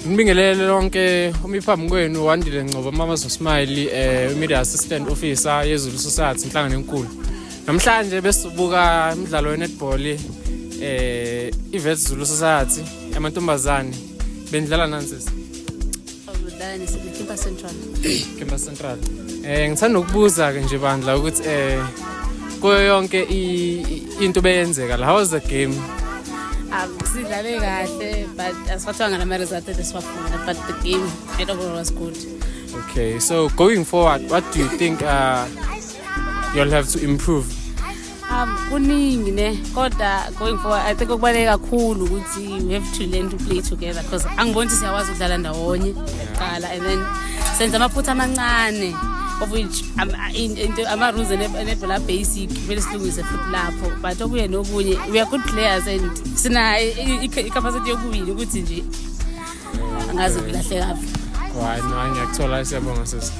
Ngibingelele lonke umi phambi kwenu Wandile Ngcobo Mama Smile, media assistant officer yeZulu Society inhlangano enkulu. Namhlanje besibuka umdlalo we-netball, iWits Zulu Society yamantombazane bendlala nani, sisi? Udlala neKimba Central. Kimba Central. Ngithanda ukubuza ke nje bandla ukuthi kuyo yonke into beyenzeka la, how was the game? Sidlale kahle, but asiwathwanga nama-result esiwafuna, but the game at overall was good. Okay, so going forward, what do you think you'll have to improve? Kuningi ne, kodwa going forward I think okubaluleke kakhulu ukuthi we have to learn to play together, because angiboni ukuthi siyakwazi ukudlala ndawonye kuqala, and then senza amaphutha amancane, of which ama-rules enebhola basic kumele silungise futhi lapho. But okunye nokunye, we are good players and sina i-capacity yokuwina, ukuthi nje angazi kulahlekaphi. Hayi, no, ngiyakuthola, siyabonga, sisi.